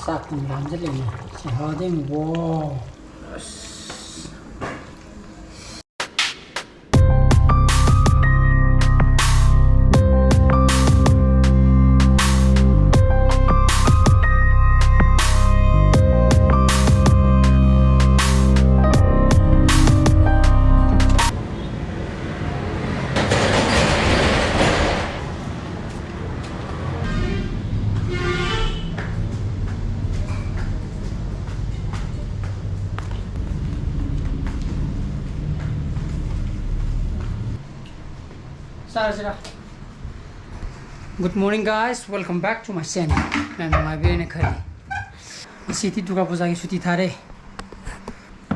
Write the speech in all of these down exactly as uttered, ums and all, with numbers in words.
ꯆꯥꯛꯇꯤ ꯂꯥꯝꯖꯜꯂꯛꯑꯦꯅꯦ꯫ ꯁꯤ ꯍꯥꯎꯔꯗꯤ ꯑꯃꯨꯛ꯫ ꯋꯥꯎ꯫ ꯑꯁ꯫ ꯆꯥꯔꯁꯤꯔꯥ? Good morning, guys, welcome back to my channel. ꯃꯌꯥꯝ ꯅꯨꯡꯉꯥꯏꯕꯤꯔꯦꯅ ꯈꯜꯂꯤ꯫ ꯉꯁꯤꯗꯤ ꯗꯨꯔꯒꯥ ꯄꯨꯖꯥꯒꯤ ꯁꯨꯇꯤ ꯊꯥꯔꯦ꯫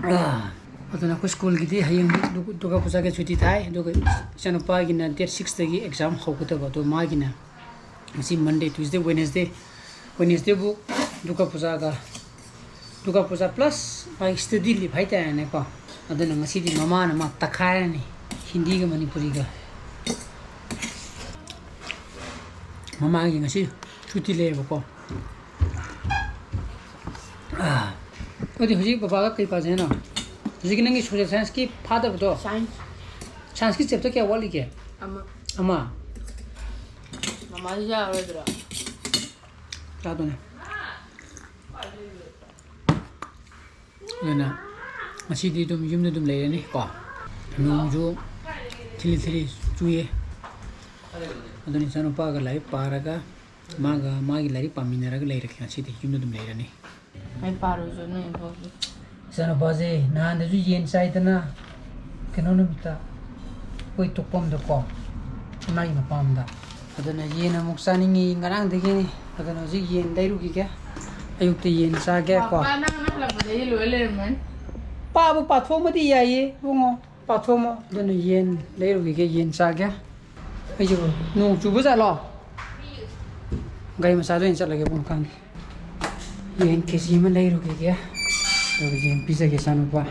ꯑꯥ, ꯑꯗꯨꯅ ꯑꯩꯈꯣꯏ ꯁ꯭ꯀꯨꯜꯒꯤꯗꯤ ꯍꯌꯦꯡ ꯗꯨ-, ꯗꯨꯔꯒꯥ ꯄꯨꯖꯥꯒꯤ ꯁꯨꯇꯤ ꯊꯥꯏ꯫ ꯑꯗꯨꯒ ꯏꯆꯥꯅꯨꯄꯥꯒꯤꯅ date six ꯇꯒꯤ exam ꯍꯧꯒꯗꯕ꯫ ꯑꯗꯣ ꯃꯥꯒꯤꯅ ꯉꯁꯤ Monday, Tuesday, Wednesday, Wednesday ꯕꯨ ꯗꯨꯔꯒꯥ ꯄꯨꯖꯥꯒ, ꯗꯨꯔꯒꯥ ꯄꯨꯖꯥ plus ꯃꯥꯒꯤ study leave ꯍꯥꯏꯇꯥꯔꯦꯅꯦꯀꯣ꯫ ꯑꯗꯨꯅ ꯉꯁꯤꯗꯤ ꯃꯃꯥꯅ ꯃꯥ ꯇꯛꯈꯥꯏꯔꯅꯤ, ꯍꯤꯟꯗꯤꯒ ꯃꯅꯤꯄꯨꯔꯤꯒ꯫ ꯃꯃꯥꯒꯤ ꯉꯁꯤ ꯁꯨꯇꯤ ꯂꯩꯌꯦꯕꯀꯣ꯫ ꯑꯥ, ꯑꯗꯨꯗꯤ ꯍꯧꯖꯤꯛ ꯕꯕꯥꯒ ꯀꯩ ꯄꯥꯖꯦ ꯍꯥꯏꯅꯣ? ꯍꯧꯖꯤꯛꯀꯤ ꯅꯪꯒꯤ social science ꯀꯤ ꯐꯥꯗꯕꯗꯣ? Science꯫ Science ꯀꯤ chapter ꯀꯌꯥ ꯋꯥꯠꯂꯤꯒꯦ? ꯑꯃ꯫ ꯑꯃ? ꯃꯃꯥꯁꯨ ꯌꯥꯔꯔꯣꯏꯗ꯭ꯔꯣ? ꯆꯥꯗꯣꯏꯅꯦ꯫ ꯑꯗꯨꯅ ꯉꯁꯤꯗꯤ ꯑꯗꯨꯝ ꯌꯨꯝꯗ ꯑꯗꯨꯝ ꯂꯩꯔꯅꯤ ꯀꯣ꯫ ꯅꯣꯡꯁꯨ ꯊꯤꯂꯤ ꯊꯤꯂꯤ ꯆꯨꯏꯌꯦ꯫ ꯑꯗꯨꯅ ꯏꯆꯥꯅꯨꯄꯥꯒ ꯂꯥꯏꯔꯤꯛ ꯄꯥꯔꯒ ꯃꯥꯒ ꯃꯥꯒꯤ ꯂꯥꯏꯔꯤꯛ ꯄꯥꯃꯤꯟꯅꯔꯒ ꯂꯩꯔꯒꯦ ꯉꯁꯤꯗꯤ ꯌꯨꯝꯗ ꯑꯗꯨꯝ ꯂꯩꯔꯅꯤ꯫ ꯑꯩ ꯄꯥꯔꯣꯏꯁꯨ ꯅꯣꯏ ꯏꯕꯣꯛꯀꯤ꯫ ꯏꯆꯥꯅꯨꯄꯥꯁꯦ ꯅꯍꯥꯟꯗꯁꯨ ꯌꯦꯟ ꯆꯥꯏꯗꯅ ꯀꯩꯅꯣ ꯅꯨꯃꯤꯠꯇ ꯑꯩꯈꯣꯏ ꯇꯣꯛꯐꯝꯗꯀꯣ, ꯏꯃꯥꯒꯤ ꯃꯄꯥꯝꯗ꯫ ꯑꯗꯨꯅ ꯌꯦꯟ ꯑꯃꯨꯛ ꯆꯥꯅꯤꯡꯉꯤ ꯉꯔꯥꯡꯗꯒꯤꯅꯤ꯫ ꯑꯗꯨꯅ ꯍꯧꯖꯤꯛ ꯌꯦꯟ ꯂꯩꯔꯨꯈꯤꯒꯦ꯫ ꯑꯌꯨꯛꯇ ꯌꯦꯟ ꯆꯥꯒꯦ ꯀꯣ꯫ ꯄꯥ, ꯅꯪꯅ ꯍꯜꯂꯛꯄꯗꯗꯤ ꯂꯣꯏ ꯂꯩꯔꯝꯃꯅꯤ꯫ ꯄꯥꯕꯨ ꯄꯥꯊꯣꯛꯑꯝꯃꯗꯤ ꯌꯥꯏꯌꯦ ꯏꯕꯨꯡꯉꯣ꯫ ꯄꯥꯊꯣꯛꯑꯝꯃꯣ꯫ ꯑꯗꯨꯅ ꯌꯦꯟ ꯂꯩꯔꯨꯈꯤꯒꯦ, ꯌꯦꯟ ꯆꯥꯒꯦ꯫ ꯑꯩꯁꯨ ꯅꯣꯡ ꯆꯨꯕ ꯖꯥꯠꯂꯣ? ꯒꯥꯔꯤ ꯃꯆꯥꯗ ꯑꯣꯏꯅ ꯆꯠꯂꯒꯦ ꯄꯨꯡ ꯈꯪꯗꯦ꯫ ꯌꯦꯟ ꯀꯦ ꯖꯤ ꯑꯃ ꯂꯩꯔꯨꯈꯤꯒꯦ꯫ ꯑꯗꯨꯒ ꯌꯦꯟ ꯄꯤꯖꯒꯦ ꯏꯆꯥꯅꯨꯄꯥ꯫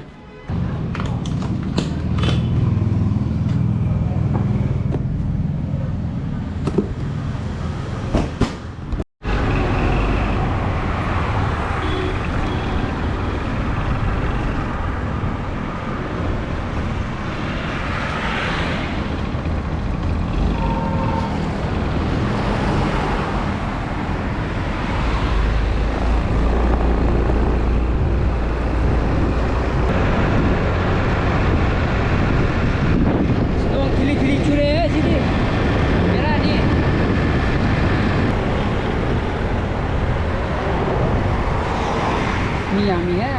ꯃꯤ ꯌꯥꯝꯃꯤꯍꯦ꯫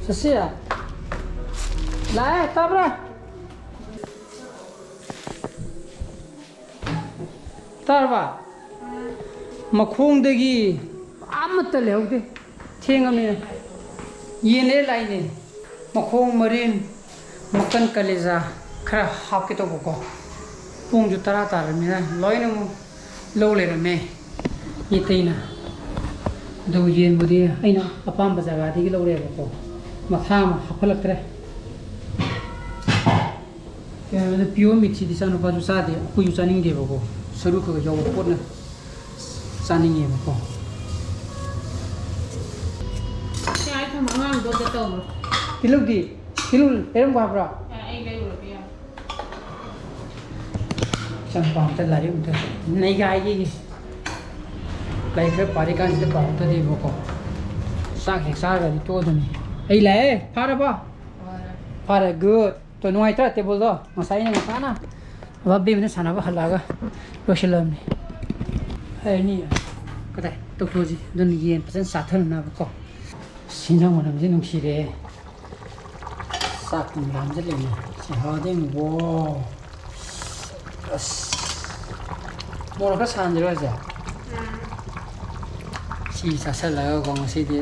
ꯁꯁꯤ, ꯂꯥꯛꯑꯦ, ꯇꯥꯕ꯭ꯔꯥ? ꯇꯥꯔꯕ? ꯃꯈꯣꯡꯗꯒꯤ ꯑꯃꯠꯇ ꯂꯩꯍꯧꯗꯦ꯫ ꯊꯦꯡꯉꯃꯤꯅ꯫ ꯌꯦꯟꯅꯦ ꯂꯥꯛꯏꯅꯦ꯫ ꯃꯈꯣꯡ, ꯃꯔꯤꯟ, ꯃꯀꯟ, ꯀꯂꯦꯖꯥ ꯈꯔ ꯍꯥꯞꯀꯦ ꯇꯧꯕꯀꯣ꯫ ꯄꯨꯡꯁꯨ ꯇꯔꯥ ꯇꯥꯔꯕꯅꯤꯅ ꯂꯣꯏꯅꯃꯛ ꯂꯧ ꯂꯩꯔꯝꯃꯦ ꯏꯇꯩꯅ꯫ ꯑꯗꯨ ꯌꯦꯟꯕꯨꯗꯤ ꯑꯩꯅ ꯑꯄꯥꯝꯕ ꯖꯒꯥꯗꯒꯤ ꯂꯧꯔꯦꯕꯀꯣ꯫ ꯃꯊꯥ ꯑꯃ ꯍꯥꯞꯐꯜꯂꯛꯇ꯭ꯔꯦ꯫ ꯀꯩꯅꯣꯗ pure meat ꯁꯤꯗꯤ ꯏꯆꯥꯅꯨꯄꯥꯁꯨ ꯆꯥꯗꯦ, ꯑꯩꯈꯣꯏꯁꯨ ꯆꯥꯅꯤꯡꯗꯦꯕꯀꯣ꯫ ꯁꯔꯨ ꯈꯔ ꯌꯥꯎꯕ ꯄꯣꯠꯅ ꯆꯥꯅꯤꯡꯉꯦꯕꯀꯣ꯫ ꯁꯤ ꯑꯩ ꯊꯝꯕ ꯑꯉꯥꯡꯗꯣ ꯑꯝꯇ ꯇꯧꯔꯣ꯫ ꯇꯤꯜꯍꯧꯗꯤ? ꯇꯤꯜꯍꯧ ꯂꯩꯔꯝꯒꯣ ꯍꯥꯏꯕ꯭ꯔꯥ? ꯑꯦ, ꯑꯩ ꯂꯩꯔꯨꯔꯒꯦ ꯌꯥꯔꯦ꯫ ꯏꯆꯥꯅꯨꯄꯥ ꯑꯝꯇ ꯂꯥꯏꯔꯤꯛ ꯑꯝꯇ ꯅꯩꯒꯥꯏꯒꯤꯒꯦ꯫ ꯂꯥꯏꯔꯤꯛ ꯈꯔ ꯄꯥꯔꯤꯀꯥꯟꯁꯤꯗ ꯄꯥꯍꯧꯗꯗꯦꯕꯀꯣ꯫ ꯆꯥꯛ ꯍꯦꯛ ꯆꯥꯔꯒꯗꯤ ꯇꯣꯛꯑꯗꯝꯅꯤ꯫ ꯑꯩ ꯂꯥꯛꯑꯦ꯫ ꯐꯥꯔꯕꯣ? ꯐꯥꯔꯦ꯫ Good꯫ ꯇꯣ, ꯅꯨꯡꯉꯥꯏꯇ꯭ꯔꯥ ꯇꯦꯕꯜꯗꯣ? ꯉꯁꯥꯏ ꯑꯩꯅ ꯉꯟꯇꯥꯅ ꯕꯥꯕꯦꯝꯅ ꯁꯥꯟꯅꯕ ꯍꯜꯂꯛꯑꯒ ꯂꯣꯏꯁꯤꯜꯂꯝꯅꯤ꯫ ꯍꯥꯏꯔꯅꯤ꯫ ꯀꯗꯥꯏ ꯇꯧꯊꯣꯛꯑꯁꯤ꯫ ꯑꯗꯨꯅ ꯌꯦꯟ ꯐꯖꯅ ꯆꯥꯊꯅꯅꯕꯀꯣ꯫ ꯁꯤꯡꯖꯥꯡ ꯃꯅꯝꯁꯦ ꯅꯨꯡꯁꯤꯔꯦ꯫ ꯆꯥꯛ ꯂꯥꯝꯁꯤꯜꯂꯛꯑꯦ꯫ ꯁꯤ ꯍꯥꯎꯗꯣꯏꯅꯤꯀꯣ꯫ ꯑꯁ꯫ ꯃꯣꯔꯣꯛ ꯈꯔ ꯁꯥꯍꯟꯁꯤꯔꯣ ꯍꯥꯏꯁꯦ? ꯎꯝ꯫ ꯁꯤ ꯆꯥꯁꯤꯜꯂꯒꯀꯣ ꯉꯁꯤꯗꯤ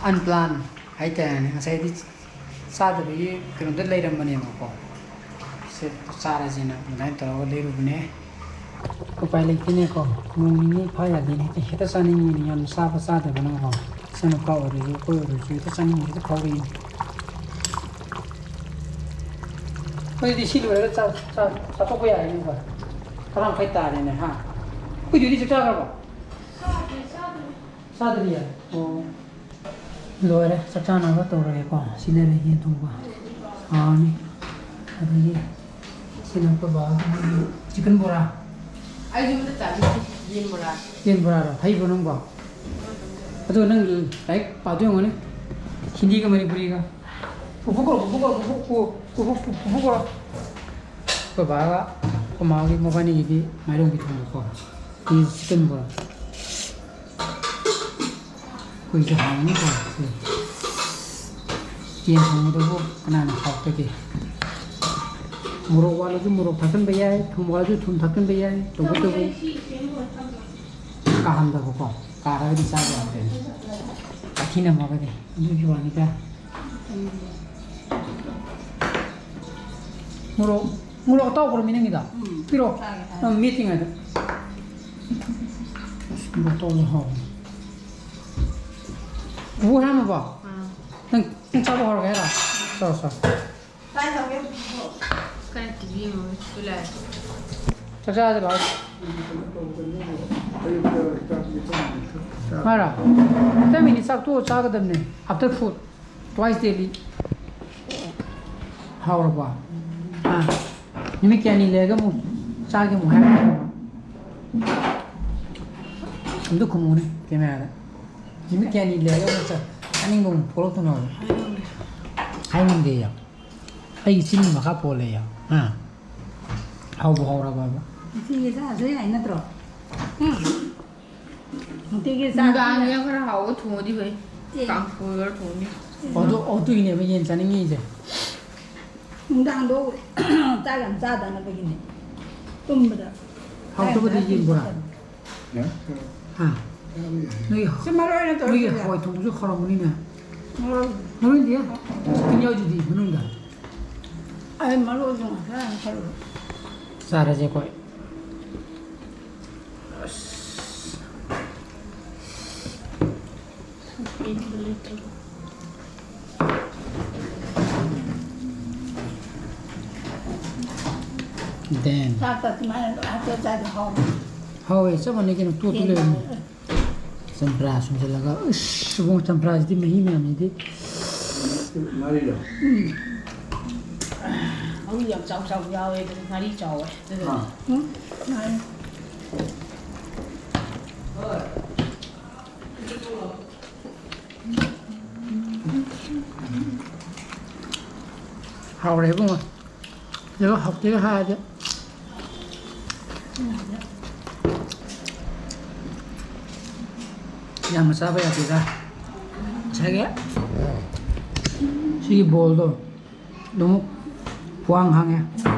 unplan ꯍꯥꯏꯇꯥꯔꯦꯅꯦ꯫ ꯉꯁꯥꯏꯗꯤ ꯆꯥꯗꯕꯒꯤ ꯀꯩꯅꯣꯗ ꯂꯩꯔꯝꯕꯅꯦꯕꯀꯣ꯫ ꯁꯦ ꯆꯥꯔꯁꯦꯅ ꯑꯗꯨꯃꯥꯏꯅ ꯇꯧꯔꯒ ꯂꯩꯔꯨꯕꯅꯦ꯫ ꯎꯄꯥꯏ ꯂꯩꯇꯦꯅꯦꯀꯣ, ꯅꯣꯡ ꯅꯤꯅꯤ ꯐꯥ ꯌꯥꯗꯦꯅꯦ꯫ ꯍꯦꯛꯇ ꯆꯥꯅꯤꯡꯉꯤꯅꯦ, ꯌꯥꯝ ꯆꯥꯕ ꯆꯥꯗꯕꯅꯀꯣ꯫ ꯏꯆꯥꯅꯨꯄꯥ ꯑꯣꯏꯔꯁꯨ ꯑꯩꯈꯣꯏ ꯑꯣꯏꯔꯁꯨ ꯍꯦꯛꯇ ꯆꯥꯅꯤꯡꯕ ꯍꯦꯛꯇ ꯐꯥꯎꯔꯛꯏꯅꯦ꯫ ꯑꯗꯨꯗꯤ ꯁꯤ ꯂꯣꯏꯔꯒ ꯆꯥ-, ꯆꯥ-, ꯆꯥꯊꯣꯛꯄ ꯌꯥꯔꯦꯅꯦꯀꯣ꯫ ꯇꯔꯥ ꯃꯈꯥꯏ ꯇꯥꯔꯦꯅꯦ, ꯍꯥ? ꯑꯩꯈꯣꯏ ꯗ꯭ꯌꯨꯇꯤ ꯆꯥꯛ ꯆꯥꯈ꯭ꯔꯕꯣ? ꯆꯥꯗ꯭ꯔꯤꯌꯦ? ꯑꯣ꯫ ꯂꯣꯏꯔꯦ, ꯆꯥꯛ ꯆꯥꯅꯕ ꯇꯧꯔꯒꯦꯀꯣ꯫ ꯁꯤ ꯂꯩꯔꯦ ꯌꯦꯟ ꯊꯣꯡꯕ, ꯍꯥꯎꯔꯅꯤ꯫ ꯑꯗꯒꯤ ꯁꯤꯅ ꯑꯩꯈꯣꯏ ꯕꯥꯒꯤ ꯆꯤꯛꯀꯟ ꯕꯣꯔꯥ꯫ ꯑꯩꯁꯨ ꯑꯝꯇ ꯆꯥꯕꯤꯒꯦ꯫ ꯌꯦꯟ ꯕꯣꯔꯥ꯫ ꯌꯦꯟ ꯕꯣꯔꯥꯔꯣ? ꯍꯩꯕ꯭ꯔꯣ ꯅꯪꯕꯣ? ꯑꯗꯣ ꯅꯪ ꯂꯥꯏꯔꯤꯛ ꯄꯥꯗꯣꯏ ꯑꯣꯏꯔꯝꯒꯅꯤ꯫ ꯍꯤꯟꯗꯤꯒ ꯃꯅꯤꯄꯨꯔꯤꯒ꯫ ꯄꯨꯄꯨ ꯀꯧꯔꯣ, ꯄꯨꯄꯨ ꯀꯧꯔꯣ, ꯄꯨꯄꯨ, ꯄꯨ-, ꯄꯨꯄꯨ, ꯄꯨ-, ꯄꯨꯄꯨ ꯀꯧꯔꯣ꯫ ꯑꯩꯈꯣꯏ ꯕꯥꯒ ꯑꯩꯈꯣꯏ ꯃꯥꯒꯤ ꯃꯕꯥꯅꯤꯒꯤꯗꯤ ꯃꯥꯏꯔꯦꯟ ꯊꯣꯡꯕꯀꯣ꯫ ꯁꯤ ꯆꯤꯛꯀꯟ ꯕꯣꯔꯥ꯫ ꯑꯩꯈꯣꯏꯁꯨ ꯍꯥꯎꯅꯤꯀꯣ꯫ ꯁꯤ ꯌꯦꯟ ꯊꯣꯡꯕꯗꯕꯨ ꯀꯅꯥꯅ ꯍꯥꯎꯇꯒꯦ? ꯃꯣꯔꯣꯛ ꯋꯥꯠꯂꯁꯨ ꯃꯣꯔꯣꯛ ꯊꯥꯛꯆꯟꯕ ꯌꯥꯏ, ꯊꯨꯝ ꯋꯥꯠꯂꯁꯨ ꯊꯨꯝ ꯊꯥꯛꯆꯟꯕ ꯌꯥꯏ꯫ ꯇꯧꯕꯇꯕꯨ ꯀꯥꯍꯟꯗꯕꯀꯣ꯫ ꯀꯥꯔꯒꯗꯤ ꯆꯥꯕ ꯌꯥꯗ꯭ꯔꯦꯅꯦ꯫ ꯃꯊꯤ ꯅꯝꯃꯒꯗꯤ꯫ ꯑꯗꯨꯒꯤ ꯋꯥꯅꯤꯗ꯫ ꯃꯣꯔꯣꯛ, ꯃꯣꯔꯣꯛ ꯑꯇꯥꯎꯕ꯭ꯔꯣ ꯃꯤ ꯅꯪꯒꯤꯗꯣ? ꯎꯝ꯫ ꯄꯤꯔꯛꯑꯣ꯫ ꯆꯥꯒꯦ, ꯆꯥꯒꯦ꯫ ꯅꯪ ꯃꯦꯠꯇ꯭ꯔꯤꯉꯩꯗ꯫ ꯑꯁ, ꯃꯣꯔꯣꯛ ꯑꯇꯥꯎꯕ ꯍꯥꯎꯕꯅꯤ꯫ ꯄꯨꯄꯨ ꯍꯥꯏꯔꯝꯃꯕꯣ? ꯑꯥ꯫ ꯅꯪ, ꯅꯪ ꯆꯥꯕ ꯍꯧꯔꯒꯦ ꯍꯥꯏꯔꯣ? ꯆꯥꯎ, ꯆꯥꯎ꯫ ꯀꯥꯏ ꯇꯧꯒꯦ ꯄꯨꯄꯨ? ꯀꯥꯏ ꯇꯤꯚꯤ ꯌꯦꯡꯉꯨꯔꯦ? ꯁꯤ ꯂꯥꯛꯑꯦ꯫ ꯆꯥꯛ ꯆꯥꯔꯁꯤ ꯂꯥꯛꯑꯣ꯫ ꯃꯥꯔꯣ? ꯆꯥꯛ ꯃꯤꯅꯤ ꯆꯥꯛ ꯇꯣꯛꯑ ꯆꯥꯒꯗꯕꯅꯦ꯫ After food. Twice daily꯫ ꯍꯥꯎꯔꯕꯣ? ꯑꯥ꯫ ꯅꯨꯃꯤꯠ ꯀꯌꯥꯅꯤ ꯂꯩꯔꯒ ꯑꯃꯨꯛ ꯆꯥꯒꯦ ꯑꯃꯨꯛ ꯍꯥꯏꯔꯛꯀꯅꯣꯕ꯫ ꯑꯝꯇ ꯈꯨꯝꯃꯨꯅꯦ ꯀꯦꯃꯦꯔꯥꯗ꯫ ꯅꯨꯃꯤꯠ ꯀꯌꯥꯅꯤ ꯂꯩꯔꯒ ꯑꯃꯨꯛ ꯆꯥ-, ꯆꯥꯅꯤꯡꯕ ꯑꯃꯨꯛ ꯄꯣꯛꯂꯛꯇꯅꯕ꯫ ꯍꯥꯏ ꯉꯝꯗꯦꯌꯣ꯫ ꯑꯩꯒꯤ ꯆꯤꯟꯒꯤ ꯃꯈꯥ ꯄꯣꯜꯂꯦꯌꯣ꯫ ꯍꯥ? ꯍꯧꯕꯨ ꯍꯧꯔꯕꯕ? ꯅꯨꯡꯇꯤꯒꯤ ꯆꯥꯔꯁꯨ ꯌꯥꯏ ꯅꯠꯇ꯭ꯔꯣ? ꯎꯝ? ꯅꯨꯡꯇꯤꯒꯤ ꯆꯥꯔꯁꯨ ꯅꯨꯡꯗꯥꯡꯗ ꯌꯥꯏ꯫ ꯈꯔ ꯍꯥꯎꯕ ꯊꯣꯡꯉꯗꯤ ꯐꯩ꯫ ꯑꯦ꯫ ꯀꯥꯡꯁꯣꯏ ꯈꯔ ꯊꯣꯡꯉꯗꯤ꯫ ꯑꯣ, ꯑꯗꯨ, ꯑꯣ, ꯑꯗꯨꯒꯤꯅꯦꯕ ꯌꯦꯟ ꯆꯥꯅꯤꯡꯉꯤꯁꯦ꯫ ꯅꯨꯡꯗꯥꯡꯗꯣ ꯆꯥꯛ ꯌꯥꯝ ꯆꯥꯗꯅꯕꯒꯤꯅꯦ꯫ ꯇꯨꯝꯕꯗ ꯍꯥꯎꯇꯕꯗꯤ ꯆꯥꯛ ꯌꯥꯝ ꯌꯦꯟ ꯕꯣꯔꯥ꯫ ꯆꯥꯗꯅꯕ꯫ ꯌꯥ? ꯍꯥ? ꯌꯥꯕ ꯌꯥꯏ꯫ ꯅꯣꯏꯒꯤ, ꯁꯤ ꯃꯔꯣꯏ ꯑꯣꯏꯅ ꯇꯧꯔ ꯅꯣꯏꯒꯤ ꯄꯤꯖ꯫ ꯍꯋꯥꯏ ꯊꯣꯡꯕꯁꯨ ꯍꯥꯎꯔꯝꯒꯅꯤꯅꯦ꯫ ꯃꯔꯣꯏ꯫ ꯃꯔꯣꯏꯗꯤ? ꯆꯤꯛꯀꯟ ꯌꯥꯎꯗꯨꯗꯤ ꯃꯅꯨꯡꯗ꯫ ꯑꯩ ꯃꯔꯣꯏꯁꯨ ꯉꯁꯥꯏ ꯍꯥꯞꯈ꯭ꯔꯦ꯫ ꯆꯥꯔꯁꯦ ꯑꯩꯈꯣꯏ꯫ ꯑꯁ꯫ Then꯫ ꯆꯥꯛꯇ ꯁꯨꯃꯥꯏꯅ ꯂꯣꯏ ꯍꯥꯞꯆꯤꯜꯂ ꯆꯥꯗꯤ ꯍꯥꯎꯕꯅꯤ꯫ ꯍꯥꯎꯋꯦ, ꯆꯞ ꯃꯥꯟꯅꯩ ꯀꯩꯅꯣ, ꯇꯣꯠꯇꯨ ꯌꯦꯟ ꯂꯩꯔꯝꯃꯦ꯫ ꯍꯥꯎꯋꯦ꯫ ꯆꯝꯄ꯭ꯔꯥ ꯁꯨꯝꯖꯤꯜꯂꯒ, ꯏꯁ, ꯏꯕꯨꯡꯉꯣ, ꯆꯝꯄ꯭ꯔꯥꯁꯤꯗꯤ ꯃꯍꯤ ꯃꯌꯥꯝꯁꯤꯗꯤ꯫ ꯉꯥꯔꯤꯔꯣ? ꯎꯝ꯫ ꯃꯔꯨ ꯌꯥꯝ ꯆꯥꯎ ꯆꯥꯎ ꯌꯥꯎꯋꯦ, ꯑꯗꯨ ꯉꯥꯔꯤ ꯆꯥꯎꯋꯦ꯫ ꯑꯗꯨꯅ ꯑꯥ꯫ ꯎꯝ, ꯉꯥꯔꯤ꯫ ꯍꯥꯎꯔꯦ ꯏꯕꯨꯡꯉꯣ꯫ ꯁꯤꯒ ꯍꯥꯎꯇꯦꯒ ꯍꯥꯏꯔꯗꯤ ꯌꯥꯝꯅ ꯆꯥꯕ ꯌꯥꯗꯦꯗ꯫ ꯉꯁꯥꯏꯒꯤ ꯁꯤꯒꯤ ꯕꯣꯜꯗꯣ ꯑꯗꯨꯝ ꯈ꯭ꯋꯥꯡ ꯍꯥꯡꯉꯦ꯫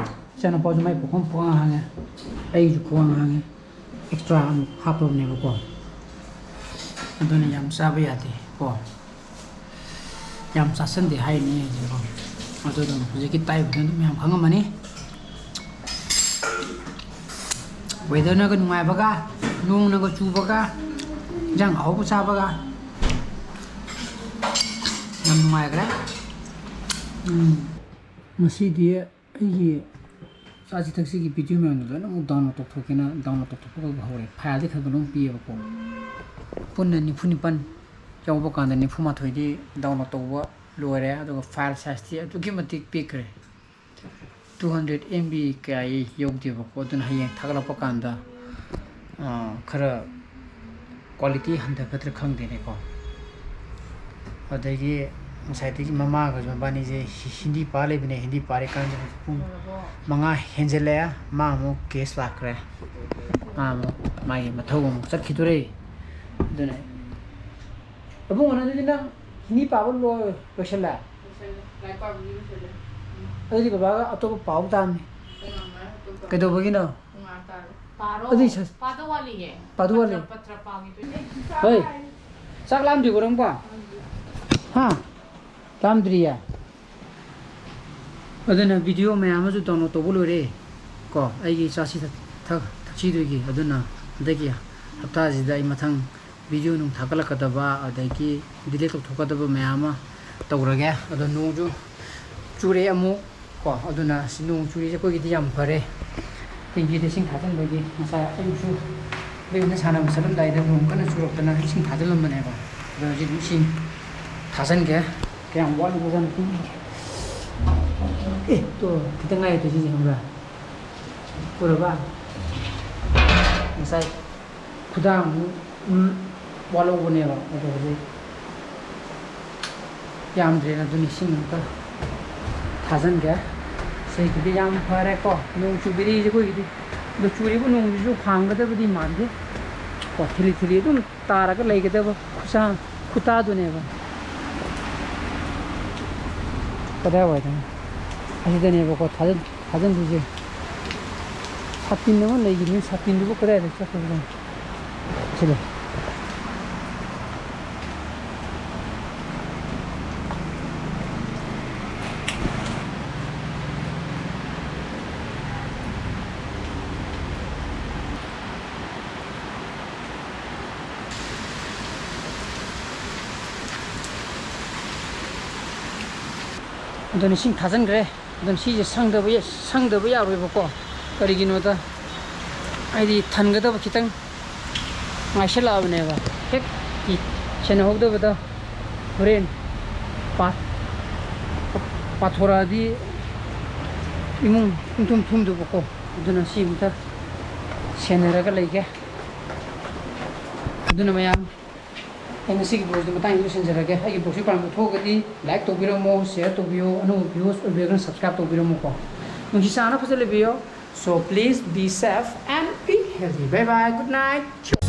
ꯏꯆꯥꯅꯨꯄꯥꯁꯨ ꯃꯥꯏ ꯄꯨꯈꯝ ꯈ꯭ꯋꯥꯡ ꯍꯥꯡꯉꯦ꯫ ꯑꯩꯁꯨ ꯈ꯭ꯋꯥꯡ ꯍꯥꯡꯉꯦ꯫ ꯑꯦꯛꯁꯇ꯭ꯔꯥ ꯑꯃꯨꯛ ꯍꯥꯞꯄꯕꯅꯦꯕꯀꯣ꯫ ꯑꯗꯨꯅ ꯌꯥꯝ ꯆꯥꯕ ꯌꯥꯗꯦ ꯀꯣ꯫ ꯌꯥꯝ ꯆꯥꯁꯟꯗꯦ ꯍꯥꯏꯅꯤ ꯑꯩꯁꯦꯀꯣ꯫ ꯑꯗꯨ ꯑꯗꯨꯝ ꯍꯧꯖꯤꯛꯀꯤ ꯇꯥꯛꯏꯕꯗꯨ ꯑꯗꯨꯝ ꯃꯌꯥꯝ ꯈꯪꯉꯝꯃꯅꯤ꯫ ꯋꯦꯗꯔꯅꯒ ꯅꯨꯡꯉꯥꯏꯕꯒ, ꯅꯣꯡꯅꯒ ꯆꯨꯕꯒ, ꯏꯟꯖꯥꯡ ꯑꯍꯥꯎꯕ ꯆꯥꯕꯒ ꯌꯥꯝ ꯅꯨꯡꯉꯥꯏꯈ꯭ꯔꯦ꯫ ꯎꯝ꯫ ꯉꯁꯤꯗꯤ ꯑꯩꯒꯤ ꯆꯥꯁꯤ ꯊꯛꯁꯤꯒꯤ ꯚꯤꯗꯤꯑꯣ ꯃꯌꯥꯝꯗꯣ ꯂꯣꯏꯅꯃꯛ ꯗꯥꯎꯟꯂꯣꯗ ꯇꯧꯊꯣꯛꯀꯦꯅ ꯗꯥꯎꯟꯂꯣꯗ ꯇꯧꯊꯣꯛꯄ ꯍꯧꯔꯦ꯫ ꯐꯥꯏꯜꯗꯤ ꯈꯔ ꯈꯔ ꯂꯣꯏ ꯄꯤꯌꯦꯕꯀꯣ꯫ ꯄꯨꯟꯅ ꯅꯤꯐꯨ ꯅꯤꯄꯥꯟ ꯌꯥꯎꯕ ꯀꯥꯟꯗ ꯅꯤꯐꯨ ꯃꯥꯊꯣꯏꯗꯤ ꯗꯥꯎꯟꯂꯣꯗ ꯇꯧꯕ ꯂꯣꯏꯔꯦ꯫ ꯑꯗꯨꯒ ꯐꯥꯏꯜ ꯁꯥꯏꯖꯇꯤ ꯑꯗꯨꯛꯀꯤ ꯃꯇꯤꯛ ꯄꯤꯛꯈ꯭ꯔꯦ꯫ ꯇꯨ ꯍꯟꯗ꯭ꯔꯦꯗ ꯑꯦꯝ ꯕꯤ ꯀꯌꯥ ꯌꯧꯗꯦꯕꯀꯣ꯫ ꯑꯗꯨꯅ ꯍꯌꯦꯡ ꯊꯥꯒꯠꯂꯛꯄ ꯀꯥꯟꯗ, ꯑꯥ, ꯈꯔ ꯀ꯭ꯋꯥꯂꯤꯇꯤ ꯍꯟꯊꯒꯗ꯭ꯔꯥ ꯈꯪꯗꯦꯅꯦꯀꯣ꯫ ꯑꯗꯒꯤ ꯉꯁꯥꯏꯗꯒꯤ ꯃꯃꯥꯒꯁꯨ ꯃꯕꯥꯅꯤꯁꯦ ꯍꯤ-, ꯍꯤꯟꯗꯤ ꯄꯥ ꯂꯩꯕꯅꯦ꯫ ꯍꯤꯟꯗꯤ ꯄꯥꯔꯤꯀꯥꯟꯗ ꯍꯧꯖꯤꯛ ꯄꯨꯡ ꯃꯉꯥ ꯍꯦꯟꯖꯜꯂꯛꯑꯦ꯫ ꯃꯥ ꯑꯃꯨꯛ ꯒꯦꯁ ꯂꯥꯛꯈ꯭ꯔꯦ꯫ ꯃꯥ ꯑꯃꯨꯛ ꯃꯥꯒꯤ ꯃꯊꯧ ꯑꯃꯨꯛ ꯆꯠꯈꯤꯗꯣꯔꯦ꯫ ꯑꯗꯨꯅ ꯏꯕꯨꯡꯉꯣ, ꯅꯪ ꯑꯗꯨꯗꯤ ꯅꯪ ꯍꯤꯟꯗꯤ ꯄꯥꯕ ꯂꯣꯏ-, ꯂꯣꯏꯁꯜꯂꯦ? ꯂꯣꯏꯁꯜꯂꯦ꯫ ꯂꯥꯏꯔꯤꯛ ꯄꯥꯕꯒꯤ ꯂꯣꯏꯁꯜꯂꯦ꯫ ꯎꯝ꯫ ꯑꯗꯨꯗꯤ ꯕꯕꯥꯒ ꯑꯇꯣꯞꯄ ꯄꯥꯎ ꯇꯥꯕꯅꯤ꯫ ꯑꯩ ꯉꯝꯃꯔꯣꯏ ꯑꯇꯣꯞꯄ꯫ ꯀꯩꯗꯧꯕꯒꯤꯅꯣ? ꯄꯨꯡ ꯑꯥ ꯇꯥꯔꯦ꯫ ꯄꯥꯔꯣ꯫ ꯑꯗꯨꯗꯤ ꯁ-, ꯄꯥꯗꯧ ꯋꯥꯠꯂꯤꯌꯦ꯫ ꯄꯥꯗꯧ ꯋꯥꯠꯂꯤ꯫ ꯄꯠꯇ꯭ꯔ, ꯄꯠꯇ꯭ꯔ ꯄꯥꯈꯤꯗꯣꯏꯅꯦ꯫ ꯍꯣꯏ꯫ ꯆꯥꯛ ꯂꯥꯝꯗ꯭ꯔꯤꯕꯣ ꯅꯪꯕꯣ? ꯍꯥ? ꯂꯥꯝꯗ꯭ꯔꯤꯌꯦ? ꯑꯗꯨꯅ ꯚꯤꯗꯤꯑꯣ ꯃꯌꯥꯝ ꯑꯃꯁꯨ ꯗꯥꯎꯟꯂꯣꯗ ꯇꯧꯕ ꯂꯣꯏꯔꯦ ꯀꯣ, ꯑꯩꯒꯤ ꯆꯥꯁꯤ ꯊꯛ-, ꯊꯛ-, ꯊꯛꯁꯤꯗꯨꯒꯤ꯫ ꯑꯗꯨꯅ ꯍꯟꯗꯛꯀꯤ ꯍꯞꯇꯥꯁꯤꯗ ꯑꯩ ꯃꯊꯪ ꯚꯤꯗꯤꯑꯣ ꯅꯨꯡ ꯊꯥꯒꯠꯂꯛꯀꯗꯕ, ꯑꯗꯒꯤ ꯗꯤꯂꯤꯠ ꯇꯧꯊꯣꯛꯀꯗꯕ ꯃꯌꯥꯝ ꯑꯃ ꯇꯧꯔꯒꯦ꯫ ꯑꯗꯣ ꯅꯣꯡꯁꯨ ꯆꯨꯔꯛꯑꯦ ꯑꯃꯨꯛ ꯀꯣ, ꯑꯗꯨꯅ ꯁꯤ ꯅꯣꯡ ꯆꯨꯔꯤꯁꯦ ꯑꯩꯈꯣꯏꯒꯤꯗꯤ ꯌꯥꯝ ꯐꯔꯦ꯫ ꯇꯦꯡꯀꯤꯗ ꯏꯁꯤꯡ ꯊꯥꯖꯤꯟꯕꯒꯤ ꯉꯁꯥꯏ ꯑꯌꯨꯛꯁꯨ ꯑꯩꯈꯣꯏ ꯌꯨꯝꯗ ꯁꯥꯟꯅꯕ ꯆꯠꯂꯝꯗꯥꯏꯗ ꯅꯣꯡ ꯀꯟꯅ ꯆꯨꯔꯛꯇꯅ ꯏꯁꯤꯡ ꯊꯥꯖꯤꯜꯂꯝꯕꯅꯦꯕ꯫ ꯑꯗꯣ ꯍꯧꯖꯤꯛ ꯑꯗꯨꯝ ꯏꯁꯤꯡ ꯊꯥꯖꯤꯟꯒꯦ꯫ ꯀꯌꯥꯝ ꯋꯥꯠꯂꯤꯕꯖꯥꯠꯅꯣ ꯈꯪꯗꯦ꯫ ꯑꯦ, ꯇꯣ, ꯈꯤꯇꯪ ꯉꯥꯏꯔꯦ ꯇꯣ ꯁꯤꯁꯦ, ꯈꯪꯕ꯭ꯔꯥ? ꯎꯔꯕ? ꯉꯁꯥꯏ ꯈꯨꯗꯥꯡꯃꯨꯛ, ꯎꯝ, ꯋꯥꯠꯍꯧꯕꯅꯦꯕ꯫ ꯑꯗꯣ ꯍꯧꯖꯤꯛ ꯌꯥꯝꯗ꯭ꯔꯦꯅ ꯑꯗꯨꯅꯤ ꯏꯁꯤꯡ ꯑꯝꯇ ꯊꯥꯖꯤꯟꯒꯦ꯫ ꯁꯤꯒꯤꯗꯤ ꯌꯥꯝ ꯐꯔꯦꯀꯣ, ꯅꯣꯡ ꯆꯨꯕꯤꯔꯤꯁꯦ ꯑꯩꯈꯣꯏꯒꯤꯗꯤ꯫ ꯑꯗꯣ ꯆꯨꯔꯤꯕ ꯅꯣꯡꯁꯤꯁꯨ ꯍꯥꯡꯒꯗꯕꯗꯤ ꯃꯥꯟꯗꯦ ꯀꯣ, ꯊꯤꯂꯤ ꯊꯤꯂꯤ ꯑꯗꯨꯝ ꯇꯥꯔꯒ ꯂꯩꯒꯗꯕ ꯈꯨꯠꯁꯥ ꯈꯨꯇꯥꯗꯨꯅꯦꯕ꯫ ꯀꯗꯥꯏꯋꯥꯏꯗꯅꯣ? ꯑꯁꯤꯗꯅꯦꯕꯀꯣ ꯊꯥꯖꯤꯟ-, ꯊꯥꯖꯤꯟꯗꯣꯏꯁꯦ꯫ ꯁꯥꯇꯤꯟ ꯑꯃ ꯂꯩꯈꯤꯕꯅꯤ, ꯁꯥꯇꯤꯟꯗꯨꯕꯨ ꯀꯗꯥꯏꯗ ꯆꯠꯈ꯭ꯔꯕꯅꯣ? ꯁꯤ ꯂꯩ꯫ ꯑꯗꯨꯅ ꯏꯁꯤꯡ ꯊꯥꯖꯤꯟꯈ꯭ꯔꯦ꯫ ꯑꯗꯨꯅ ꯁꯤꯁꯦ ꯁꯪꯗꯕ ꯌꯥ-, ꯁꯪꯗꯕ ꯌꯥꯔꯣꯏꯕꯀꯣ꯫ ꯀꯔꯤꯒꯤꯅꯣꯗ ꯍꯥꯏꯗꯤ ꯊꯟꯒꯗꯕ ꯈꯤꯇꯪ ꯉꯥꯏꯁꯜꯂꯛꯑꯕꯅꯦꯕ꯫ ꯍꯦꯛ ꯏ-, ꯁꯦꯟꯅꯍꯧꯗꯕꯗ ꯍꯣꯔꯦꯟ ꯄꯥ-, ꯄꯥꯊꯣꯔꯛꯑꯗꯤ ꯏꯃꯨꯡ ꯄꯨꯡꯊꯨꯝ ꯊꯨꯝꯗꯕꯀꯣ꯫ ꯑꯗꯨꯅ ꯁꯤ ꯑꯝꯇ ꯁꯦꯟꯅꯔꯒ ꯂꯩꯒꯦ꯫ ꯑꯗꯨꯅ ꯃꯌꯥꯝ, ꯑꯩ ꯉꯁꯤꯒꯤ vlogꯁꯤ ꯃꯇꯥꯡꯁꯤꯗ ꯂꯣꯏꯁꯤꯟꯖꯔꯒꯦ꯫ ꯑꯩꯒꯤ vlogꯁꯤ ꯄꯥꯝꯕ ꯊꯣꯛꯑꯒꯗꯤ like ꯇꯧꯕꯤꯔꯝꯃꯣ, share ꯇꯧꯕꯤꯌꯣ, ꯑꯅꯧꯕ viewers ꯑꯣꯏꯕꯤꯔꯒꯅ subscribe ꯇꯧꯕꯤꯔꯝꯃꯣꯀꯣ꯫ ꯅꯨꯡꯁꯤ ꯆꯥꯟꯅ ꯐꯖꯅ ꯂꯩꯕꯤꯌꯣ꯫ So please be safe and be healthy. Bye bye. Good night.